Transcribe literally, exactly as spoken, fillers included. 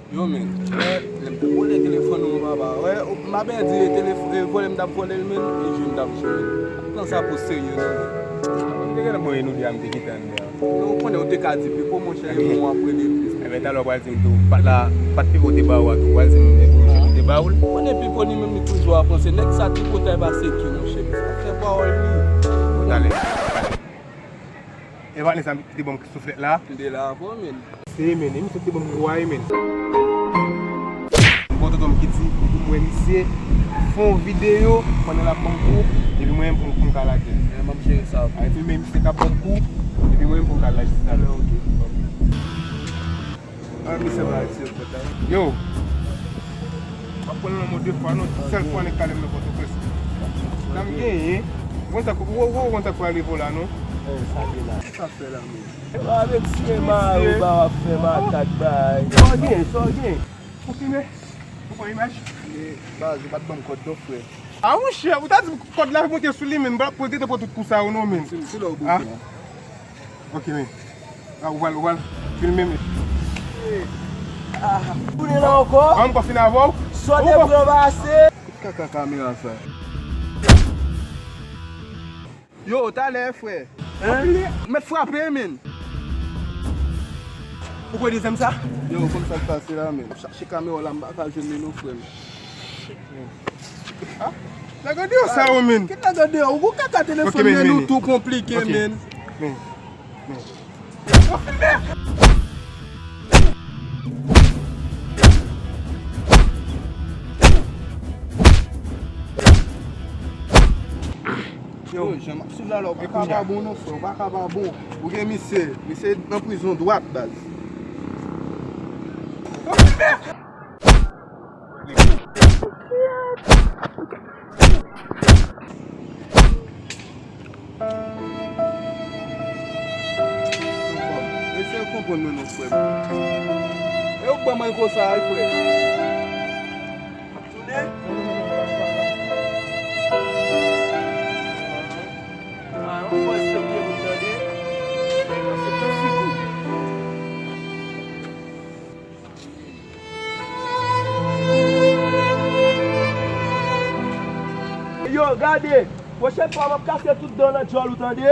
Yo, men, lè m t ap vòlè telefòn ou, papa, wè, m ap di telefòn, e vòlè m t ap vòlè l, men, e jwe m t ap jwe, men. Pran sa pou serye, non, men. Te gen lè mwen nou di a m te kite anndan. Ou konnen ou te ka di Pipo, monchè, e mwen w ap rele plis. Ebyen, talè w pral di m tou, pat la, pat Pipo te ba ou a tou, w pral di m e pou monchè te ba ou l. Ou konnen Pipo li menm li toujou ap panse, nèg sa tripotay pase ki, monchè, sa fè pawòl li. Talè, talè. E pa li sa ki te ban m souflèt la? M te la avè w, men. Se, men, e misye te ban m kou a, men. M gon tonton m ki di pou m wè misye fè yon videyo pandan l ap ban m kou, epi mwen menm pou m, pou m ka lage l. Mwen, m ap jere sa pou ou. Epi men misye k ap ban m kou, epi mwen menm pou m ka lage l. Alò, oke. A, misye pa isi ankò, ta. Yo. M ap pran nan mo de fwa, non. Sèl fwa nèg ka lè m nan Pòtoprens. Sa m genyen. Ou konn sa k, ou, ou, ou konn sa k pral rive w la, non? Eh, sa gen la. Sa fè la, men. Avèk siye mari w ba w ap fè makak bay. Sa w gen, sa w gen? Ou filme? Ou pran imaj? Men, baz, ou pa t ban m kòd non, frè. A, monchè, ou ta di m kòd la monte sou li, men m pa t ap poze te pran tout kou sa yo non, men. Ki lè w bouke? Ok, men. A, ou pral, ou pral filme, men. Ah, tounen la ankò? An, m konfine avè w. Sa w te pran pase? Kout kaka kamera sa. Yo, talè, frè. Hein? Mèt frape, men. Ou kwè dezyèm sa? Yo, kòm sa k pase la, men. M chache kamera w la, m pa ka jwenn li non, frè m. Ah, nèg andeyò sa yo, men. Ki nèg andeyò? Ou gon kaka telefòn, men, nou tou konplike, men. Men, men. Yo, jan m ap swiv la la, ou pa ka pa bon non, frè, ou pa ka pa bon. Ou gen misye, misye nan prizon dwat, baz. Eseye konprann mwen non, frè m. E ou k ban mwen konsa a, frè. Tounen. Ah, yon fò respekte moun, tande. Se pran figi w. Yo, gade, pwochèn fwa m ap kase tout dan nan djòl ou, tande.